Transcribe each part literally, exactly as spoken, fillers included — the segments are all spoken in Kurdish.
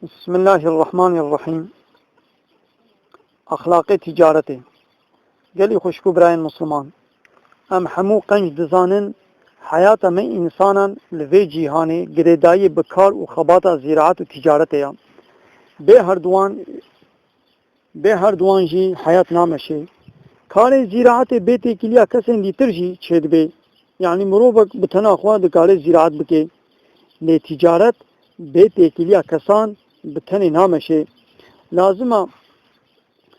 Bismillahirrahmanirrahîm. Exlaqê tîcaretê. Gelî xwişk û birayên Misliman, em hemû qenc dizanin, heyata me însanan li vê cîhanê girêdayî bi kar û xebata zîraet û tîcaretê ya. Bê herduwan, bê herduwan jî heyat nameşê. Karê zîraetê bê têkiliya kesên dîtir jî çêdibe. Yanî mirovek bi tena xwe dikare zîraet bike. Lê tîcaret bê têkiliya kesan bi tenê nameşê. Lazim e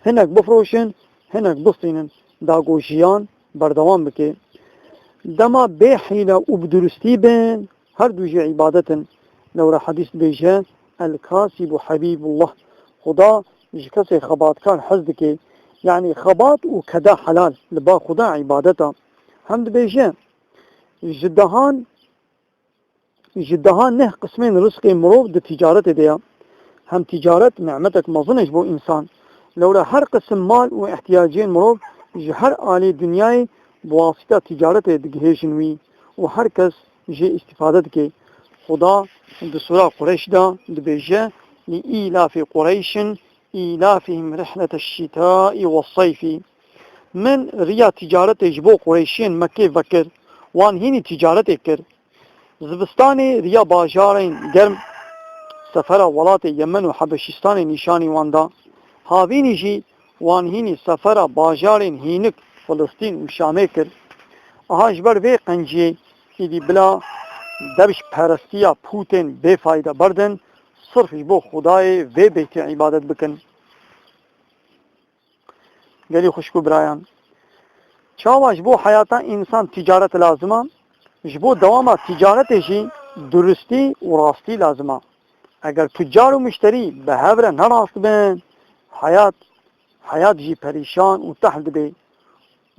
hinek bifroşin, hinek bistînin, da ku jiyan berdewam bike. Dema bê hîle û bi durustî bin, her du jî îbadet in. Lewra hedîs dibêje, El-kasîbu hebîbullah. Xuda ji kesê xebatkar hez dike. Yanî xebat û keda helal li ba Xuda îbadet e. Hem dibêje, ji dehan, ji deha neh qismên rizqê mirov di tîcaretê de ye. Hem tîcaret nimetek mezin e ji bo însan. Lewra her qisim mal û ihtiyaciyên mirov ji her alî dinyayê bi wasîta tîcaretê digihêjin wî û her kes jê îstîfade dike. Xuda di sura Qureyş de dibêje, Li îlafî Qureyşin îlafihim rihleteş şîtaî wes-seyfî. Min riya tîcaretê ji bo Qureyşiyên Mekkê vekir. Wan hînî tîcaretê kir. Zivistanê riya bajarên germ sefera welatê Yemen û Hebeşistanê nîşanî wan da. Havînî jî wan hînî sefera bajarên hînik Filistîn û Şamê kir. Aha ji ber vê qenciyê êdî bila dev ji perestiya pûtên bêfayde berdin, sirf ji bo Xwedayê vê beytê îbadet bikin. Gelî xwişk û birayan, çawa ji bo heyata însan tîcaret lazim e, ji bo dewama tîcaretê jî durustî û rastî lazim e. Eger tucar û muşterî bi hev re nerast bin, heyat, heyat jî perîşan û tehl dibe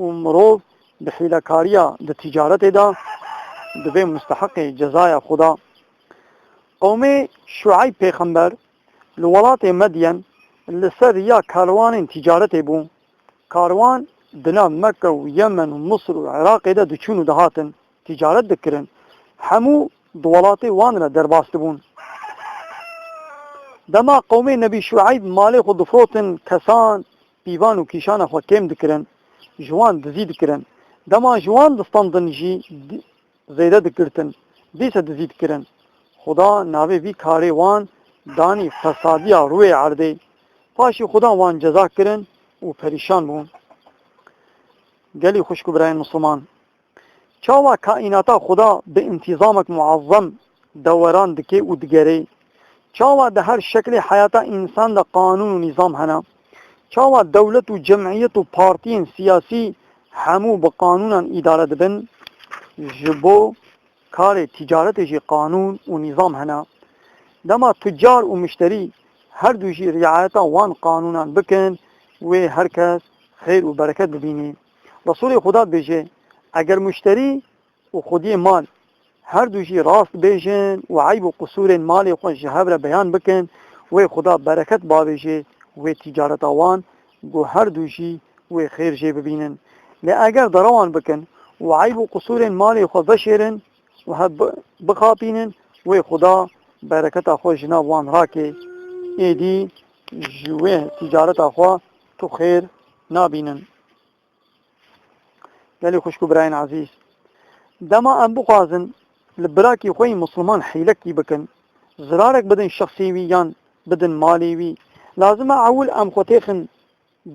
û mirov bi hîlekariya di tîcaretê de dibe musteheqê cezaya Xuda. Qewmê Şueyb pêxember li welatê Medyen li ser riya karwanên tîcaretê bû. Karwan di nav Mekke û Yemen û Misir û Iraqê de diçûn û dihatin, tîcaret dikirin. Hemû di welatê wan re derbas dibûn. Dema qewmê Nebî Şueyb malê xwe difirotin, kesan, pîvan û kîşana xwe kêm dikirin, ji wan dizî dikirin. Dema ji wan distendin jî di-, zêde digirtin, dîse dizî dikirin. Xuda navê vî karê wan danî fesadiya rûyê erdê. Paşî Xuda wan ceza kirin û perîşan bûn. Gelî xwişk û birayên Misliman, çawa kaînata Xuda bi întîzamek muazzem deweran dike û digerê? Çawa di her şeklê heyata însan de qanûn û nîzam hene? Çawa dewlet û cemiyet û partiyên siyasî hemû bi qanûnan îdare dibin? Ji bo karê tîcaretê jî qanûn û nîzam hene. Dema tucar û muşterî her du jî riayeta wan qanûnan bikin, wê her kes xêr û bereket bibînî. Resûlê Xuda dibêje, eger muşterî û xwediyê mal her du jî rast bêjin û eyb û qisûrên malê xwe ji hev re beyan bikin, wê Xuda bereket bavêje wê tîcareta wan, ku her du jî wê xêr jê bibînin. Lê eger derewan bikin û eyb û qisûrên malê xwe veşêrin û hev bi-, bixapînin, wê Xuda bereketa xwe ji nav wan rake. Êdî ji wê tîcareta xwe tu xêr nabînin. Gelî xwişk û birayên ezîz, dema em bixwazin li birakî xwe yî Misliman hîlekî bikin, zirarek bidin şexsê wî yan bidin malê wî, lazim e ewil em xwe têxin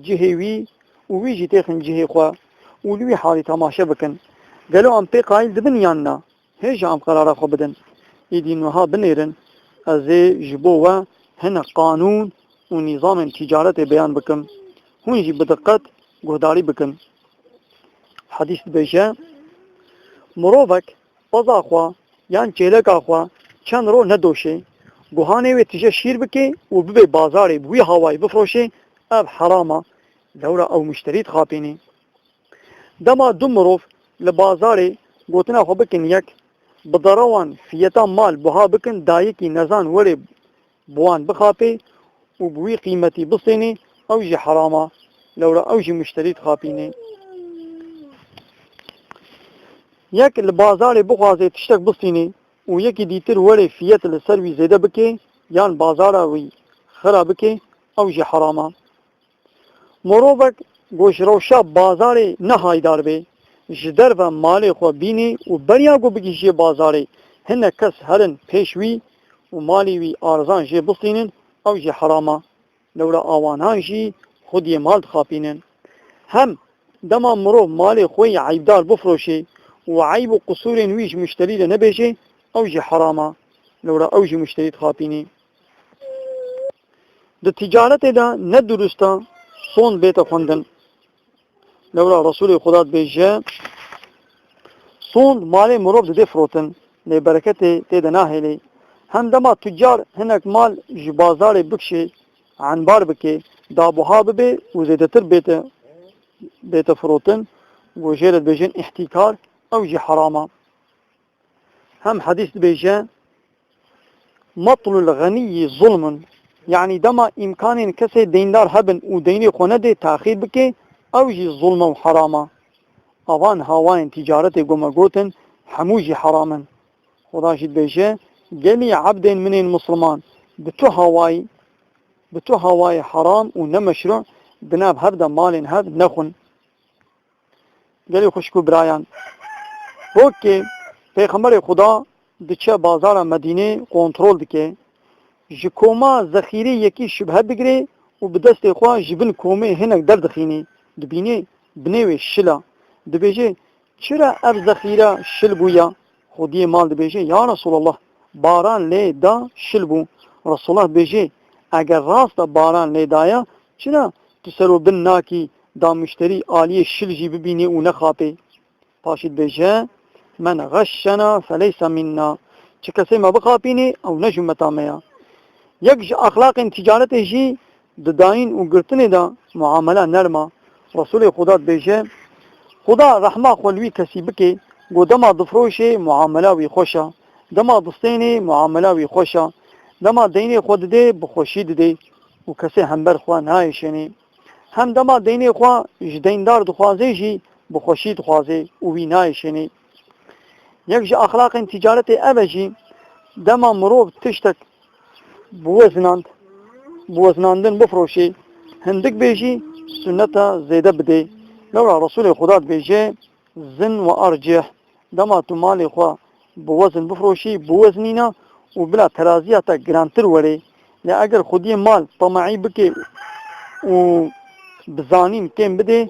cihê wî û wî jî têxin cihê xwe û li wî halî temaşe bikin. Gelo em pê qayîl dibin yan na? Hêja em qerara xwe bidin. Êdî niha binêrin, ez ê ji bo we hinek qanûn û nîzamên tîcaretê beyan bikim. Hûn jî bi diqet guhdarî bikin. Hedîs dibêje, mirovek peza xwe yan çêleka xwe çend ro nedoşê, guhanê wê tije şîr bike û bibe bazarê bi wî hawayî bifroşê, ev heram e, lewra ew muşterî dixapînê. Dema du mirov li bazarê gotina xwe bikin yek, bi derewan fiyeta mal buha bikin, dayikî nezan were bi wan bixapê û bi wî qîmetî bistênê, ew jî heram e, lewra ew jî muşterî dixapînê. Yek li bazarê bixwaze tiştek bistînê û yekî dîtir were fiyet li ser wî zêde bike, yan bazara wî xira bike, ew jî heram e. Mirovek ku ji rewşa bazarê ne haydar be, ji derve malê xwe bîne û beriya ku bigihîje bazarê, hinek kes herin pêş wî û malê wî arzan jê bistînin, ew jî heram e. Lewra awanan jî xwediyê mal dixapînin. Hem dema mirov malê xwe yî eybdar bifroşê û eyb û qisûrên wî ji muşterî re nebêjê, ew jî heram e. Lewra ew jî muşterî dixapînî. Di ticaretê de ne durust e sond bête xwendin. Lewra Resûlê Xuda dibêje, sond malê mirov didê firotin, lê bereketê tê de nahêlê. Hem dema tucar hinek mal ji bazarê bikişê, enbar bike, dabuha bibe û zêdetir bête, bête firotin, ku jê re dibêjin îhtîkar, ew jî heram e. Hem hedîs dibêje, "Matlul ganiyyi zulmun." Yanî dema îmkanên kesê deyndar hebin û deynê xwe nedê, taxîr bike, ew jî zulm e û heram e. Avan hawayên ticaretê ku me gotin, hemû jî heram in. Xuda jî dibêje, "Gelî ebdên min ên misliman bi tu hawayî, bi tu hawayê heram û nemeşrû di nav hev de malên hev nexwin." Gelî xwişk û birayan, wekî Pêxemberê Xuda diçe bazara Medînê kontrol dike, ji koma zexîrê yekî şibhe digire û bi destê xwe ji bin komê hinek derdixînî, dibînê binê wê şil e. Dibêje, "Çira ev zexîre şil bûya?" Xwediyê mal dibêje, "Ya Resulallah, baran lê da, şil bû." Resulullah dibêje, "Eger rast e baran lê daya, çira tu ser û bin nakî da muşterî aliyê şil jî bibînê û nexapê?" Paşî dibêje, "Men xeşşena feleyse minna." Çi kesê me bixapînê, ew ne ji ummeta me ya. Yek ji exlaqên ticaretê jî di dayîn û girtinê de muamela nerm a. Resûlê Xuda dibêje, Xuda rehma xwe li wî kesî bike, ku dema difroşê muamela wî xweş a, dema distênê muamela wî xweş a, dema deynê xwe didê bi xweşî didê û kesê hember xwe nayêşênê. Hem dema deynê xwe ji deyndar dixwaze jî bi xweşî dixwaze û wî nayêşênê. Yek ji exlaqên ticaretê ev e jî, dema mirov tiştek biwezinand, biwezinandin bifroşê, hindik bê jî sunneta zêde bidê. Lewra Resûlê Xuda dibêje, "Zin ve arcih." Dema tu malê xwe bi wezin bifroşî, biwezinîne û bila teraziya te girantir werê. Lê eger xwediyê mal temaî bike û bi zanîn kêm bidê,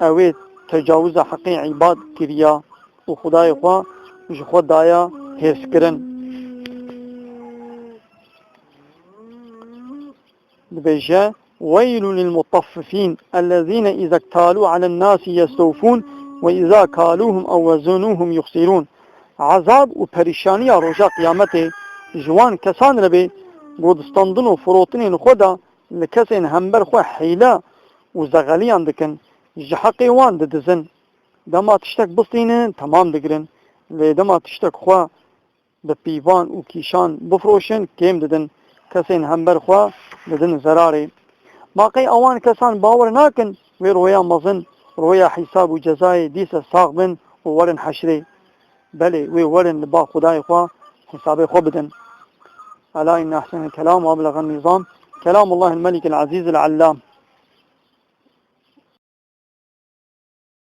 ew ê tecawiza heqê îbad kiriya û Xwedayê xwe ji xwe daya hêrskirin. Dibêje, "Weylun lil mutaffifîn, ellezîne îza ktalû alen nasi yestewfûn ve îza kalûhum ew wezenûhum yuxsîrûn." Ezab û perîşaniya roja qiyametê ji wan kesan re bê, ku di standin û firotinên xwe de li kesên hember xwe hîle û zexeliyan dikin, ji heqê wan didizin. Dema tiştek bistînin, temam digirin. Lê dema tiştek xwe bi pîvan û kîşan bifroşin, kêm didin. Kesên hember xwe didin zerarê. Ma qey ewan kesan bawer nakin, wê roya mezin, roya hîsab û cezayê dîse sax bin û werin heşrê? Belê, wê werin li ba Xwedayê xwe hîsabê xwe bidin. Ela inne ehsenel kelam ve eblegan nizam, kelamullahil melikil azîzil allam.